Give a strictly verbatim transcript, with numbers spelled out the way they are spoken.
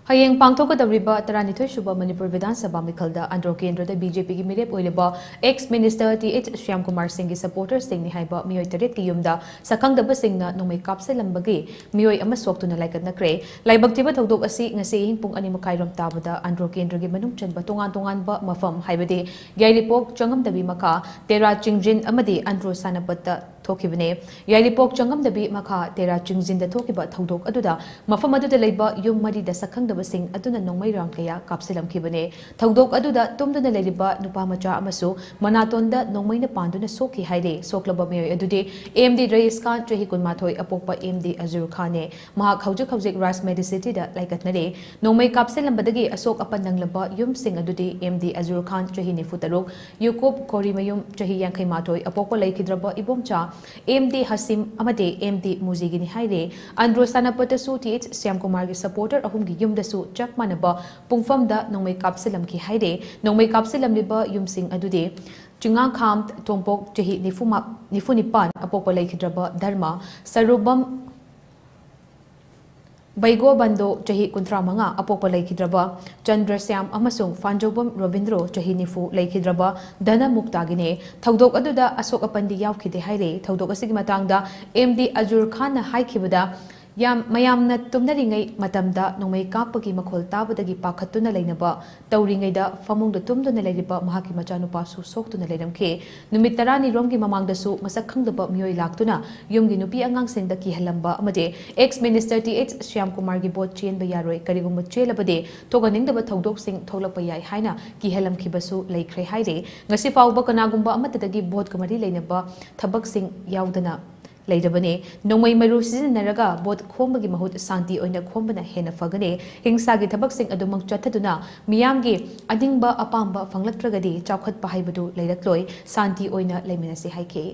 ꯍꯌꯦꯡ ꯄꯥꯡꯊꯣꯛꯀꯗꯧꯔꯤꯕ ꯇꯔꯥꯅꯤꯊꯣꯏ ꯁꯨꯕ ꯃꯅꯤꯄꯨꯔ ꯕꯤꯙꯥꯟ ꯁꯚꯥ ꯃꯤꯈꯜꯗ ꯑꯟꯗ꯭ꯔꯣ ꯀꯦꯟꯗ꯭ꯔꯗ ꯕꯤ ꯖꯦ ꯄꯤꯒꯤ ꯃꯤꯔꯦꯞ ꯑꯣꯏꯔꯤꯕ ex minister T H Shyamkumar ꯁꯤꯡꯒꯤ supporter ꯁꯤꯡꯅꯤ ꯍꯥꯏꯕ ꯃꯤꯑꯣꯏ ꯇꯔꯦꯠꯀꯤ ꯌꯨꯝꯗ ꯁꯛꯈꯪꯗꯕꯁꯤꯡꯅ ꯅꯣꯡꯃꯩ ꯀꯥꯞꯁꯤꯜꯂꯝꯕꯒꯤ ꯃꯤꯑꯣꯏ ꯑꯃ ꯁꯣꯛꯇꯨꯅ ꯂꯥꯏꯀꯠꯅꯈ꯭ꯔꯦ꯫ ꯂꯥꯏꯕꯛ ꯊꯤꯕ ꯊꯧꯗꯣꯛ ꯑꯁꯤ ꯉꯁꯤ ꯑꯍꯤꯡ ꯄꯨꯡ ꯑꯅꯤ ꯃꯈꯥꯏ ꯔꯣꯝ ꯇꯥꯕꯗ ꯑꯟꯗ꯭ꯔꯣ ꯀꯦꯟꯗ꯭ꯔꯒꯤ ꯃꯅꯨꯡ ꯆꯟꯕ ꯇꯣꯉꯥꯟ ꯇꯣꯉꯥꯟꯕ ꯃꯐꯝ, ꯍꯥꯏꯕꯗꯤ ꯌꯥꯏꯔꯤꯄꯣꯛ ꯆꯪꯉꯝꯗꯕꯤ ꯃꯈꯥ, ꯇꯦꯔꯥ ꯆꯤꯡꯖꯤꯟ ꯑꯃꯗꯤ ꯑꯟꯗ꯭ꯔꯣ ꯁꯥꯅꯄꯠꯇ ꯊꯣꯛꯈꯤꯕꯅꯤ꯫ ꯌꯥꯏꯔꯤꯄꯣꯛ ꯆꯪꯉꯝꯗꯕꯤ ꯃꯈꯥ ꯇꯦꯔꯥ ꯆꯤꯡꯖꯤꯟꯗ ꯊꯣꯛꯈꯤꯕ ꯊꯧꯗꯣꯛ ꯑꯗꯨꯗ ꯃꯐꯝ ꯑꯗꯨꯗ ꯂꯩꯕ ꯌꯨꯝ ꯃꯔꯤꯗ ꯁꯛꯈꯪꯗꯕꯁꯤꯡ ꯑꯗꯨꯅ ꯅꯣꯡꯃꯩ round ꯀꯌꯥ ꯀꯥꯞꯁꯤꯜꯂꯝꯈꯤꯕꯅꯤ꯫ ꯊꯧꯗꯣꯛ ꯑꯗꯨꯗ ꯇꯨꯝꯗꯨꯅ ꯂꯩꯔꯤꯕ ꯅꯨꯄꯥ ꯃꯆꯥ ꯑꯃꯁꯨ ꯃꯅꯥꯇꯣꯟꯗ ꯅꯣꯡꯃꯩꯅ ꯄꯥꯟꯗꯨꯅ ꯁꯣꯛꯈꯤ ꯍꯥꯏꯔꯤ꯫ ꯁꯣꯛꯂꯕ ꯃꯤꯑꯣꯏ ꯑꯗꯨꯗꯤ ꯑꯦꯝ ꯗꯤ ꯔꯌꯤꯁ ꯈꯥꯟ, ꯆꯍꯤ ꯀꯨꯟꯃꯥꯊꯣꯏ, ꯑꯄꯣꯛꯄ ꯑꯦꯝ ꯗꯤ ꯑꯖꯨꯔ ꯈꯥꯟꯅꯦ꯫ ꯃꯍꯥꯛ ꯍꯧꯖꯤꯛ ꯍꯧꯖꯤꯛ ꯔꯥꯖ ꯃꯦꯗꯤꯁꯤꯇꯤꯗ ꯂꯥꯏꯀꯠꯅꯔꯤ꯫ ꯅꯣꯡꯃꯩ ꯀꯥꯞꯁꯤꯜꯂꯝꯕꯗꯒꯤ ꯑꯁꯣꯛ ꯑꯄꯟ ꯅꯪꯂꯕ ꯌꯨꯝꯁꯤꯡ ꯑꯗꯨꯗꯤ ꯑꯦꯝ ꯗꯤ ꯑꯖꯨꯔ ꯈꯥꯟ, ꯆꯍꯤ ꯅꯤꯐꯨ ꯇꯔꯨꯛ, ꯌꯨꯀꯨꯞ ꯀꯣꯔꯤꯃꯌꯨꯝ, ꯆꯍꯤ ꯌꯥꯡꯈꯩ ꯃꯥꯊꯣꯏ, ꯑꯄꯣꯛꯄ ꯂꯩꯈꯤꯗ꯭ꯔꯕ ꯏꯕꯣꯝꯆꯥ ꯑꯦꯝ ꯗꯤ ꯍꯁꯤꯝ ꯑꯃꯗꯤ ꯑꯦꯝ ꯗꯤ ꯃꯨꯖꯤꯒꯤꯅꯤ ꯍꯥꯏꯔꯦ꯫ ꯑꯟꯗ꯭ꯔꯣ ꯁꯥꯅꯄꯠꯇꯁꯨ ꯇꯤ ꯑꯩꯆ ꯁ꯭ꯌꯥꯝꯀꯨꯃꯥꯔꯒꯤ supporter ꯑꯍꯨꯝꯒꯤ ꯌꯨꯝꯗꯁꯨ ꯆꯞ ꯃꯥꯟꯅꯕ ꯄꯨꯡꯐꯝꯗ ꯅꯣꯡꯃꯩ ꯀꯥꯞꯁꯤꯜꯂꯝꯈꯤ ꯍꯥꯏꯔꯦ꯫ ꯅꯣꯡꯃꯩ ꯀꯥꯞꯁꯤꯜꯂꯝꯂꯤꯕ ꯌꯨꯝꯁꯤꯡ ꯑꯗꯨꯗꯤ ꯆꯤꯉꯥꯈꯥꯝ ꯇꯣꯝꯄꯣꯛ, ꯆꯍꯤ ꯅꯤꯐꯨ ꯃꯥ-, ꯅꯤꯐꯨ ꯅꯤꯄꯥꯟ, ꯑꯄꯣꯛꯄ ꯂꯩꯈꯤꯗ꯭ꯔꯕ ꯙꯔꯃ, ꯁꯔꯨꯕꯝ ꯕꯩꯒꯣꯕꯟꯗꯣ, ꯆꯍꯤ ꯀꯨꯟꯊ꯭ꯔꯥ ꯃꯉꯥ, ꯑꯄꯣꯛꯄ ꯂꯩꯈꯤꯗ꯭ꯔꯕ ꯆꯟꯗ꯭ꯔꯁ꯭ꯌꯥꯝ ꯑꯃꯁꯨꯡ ꯐꯥꯟꯖꯧꯕꯝ ꯔꯣꯕꯤꯟꯗ꯭ꯔꯣ, ꯆꯍꯤ ꯅꯤꯐꯨ, ꯂꯩꯈꯤꯗ꯭ꯔꯕ ꯙꯅꯃꯨꯛꯇꯥꯒꯤꯅꯦ꯫ ꯊꯧꯗꯣꯛ ꯑꯗꯨꯗ ꯑꯁꯣꯛ ꯑꯄꯟꯗꯤ ꯌꯥꯎꯈꯤꯗꯦ ꯍꯥꯏꯔꯦ꯫ ꯊꯧꯗꯣꯛ ꯑꯁꯤꯒꯤ ꯃꯇꯥꯡꯗ ꯑꯦꯝ ꯗꯤ ꯑꯖꯨꯔ ꯈꯥꯟꯅ ꯍꯥꯏꯈꯤꯕꯗ, ꯌꯥꯝ, ꯃꯌꯥꯝꯅ ꯇꯨꯝꯅꯔꯤꯉꯩ ꯃꯇꯝꯗ ꯅꯣꯡꯃꯩ ꯀꯥꯞꯄꯒꯤ ꯃꯈꯣꯜ ꯇꯥꯕꯗꯒꯤ ꯄꯥꯈꯠꯇꯨꯅ ꯂꯩꯅꯕ ꯇꯧꯔꯤꯉꯩꯗ ꯐꯃꯨꯡꯗ ꯇꯨꯝꯗꯨꯅ ꯂꯩꯔꯤꯕ ꯃꯍꯥꯛꯀꯤ ꯃꯆꯥꯅꯨꯄꯥꯁꯨ ꯁꯣꯛꯇꯨꯅ ꯂꯩꯔꯝꯈꯤ꯫ ꯅꯨꯃꯤꯠ ꯇꯔꯥꯅꯤ ꯔꯣꯝꯒꯤ ꯃꯃꯥꯡꯗꯁꯨ ꯃꯁꯛ ꯈꯪꯗꯕ ꯃꯤꯑꯣꯏ ꯂꯥꯛꯇꯨꯅ ꯌꯨꯝꯒꯤ ꯅꯨꯄꯤ ꯑꯉꯥꯡꯁꯤꯡꯗ ꯀꯤꯍꯜꯂꯝꯕ ꯑꯃꯗꯤ ex minister ꯇꯤ ꯑꯩꯆ ꯁ꯭ꯌꯥꯝꯀꯨꯃꯥꯔꯒꯤ vote ꯆꯦꯟꯕ ꯌꯥꯔꯣꯏ, ꯀꯔꯤꯒꯨꯝꯕ ꯆꯦꯜꯂꯕꯗꯤ ꯊꯣꯛꯍꯟꯅꯤꯡꯗꯕ ꯊꯧꯗꯣꯛꯁꯤꯡ ꯊꯣꯛꯂꯛꯄ ꯌꯥꯏ ꯍꯥꯏꯅ ꯀꯤꯍꯜꯂꯝꯈꯤꯕꯁꯨ ꯂꯩꯈ꯭ꯔꯦ ꯍꯥꯏꯔꯤ꯫ ꯉꯁꯤ ꯐꯥꯎꯕ ꯀꯅꯥꯒꯨꯝꯕ ꯑꯃꯠꯇꯗꯒꯤ vote ꯀ ꯃꯔꯤ ꯂꯩꯅꯕ ꯊꯕꯛꯁꯤꯡ ꯌꯥꯎꯗꯅ ꯂꯩꯔꯕꯅꯤ꯫ ꯅꯣꯡꯃꯩ ꯃꯔꯨ ꯁꯤꯖꯤꯟꯅꯔꯒ vote ꯈꯣꯝꯕꯒꯤ ꯃꯍꯨꯠ ꯁꯥꯟꯇꯤ ꯑꯣꯏꯅ ꯈꯣꯝꯕꯅ ꯍꯦꯟꯅ ꯐꯒꯅꯤ꯫ ꯍꯤꯡꯁꯥꯒꯤ ꯊꯕꯛꯁꯤꯡ ꯑꯗꯨꯃꯛ ꯆꯠꯊꯗꯨꯅ ꯃꯤꯌꯥꯝꯒꯤ ꯑꯅꯤꯡꯕ ꯑꯄꯥꯝꯕ ꯐꯪꯂꯛꯇ꯭ꯔꯒꯗꯤ ꯆꯥꯎꯈꯠꯄ ꯍꯥꯏꯕꯗꯨ ꯂꯩꯔꯛꯂꯣꯏ꯫ ꯁꯥꯟꯇꯤ ꯑꯣꯏꯅ ꯂꯩꯃꯤꯟꯅꯁꯤ ꯍꯥꯏꯈꯤ꯫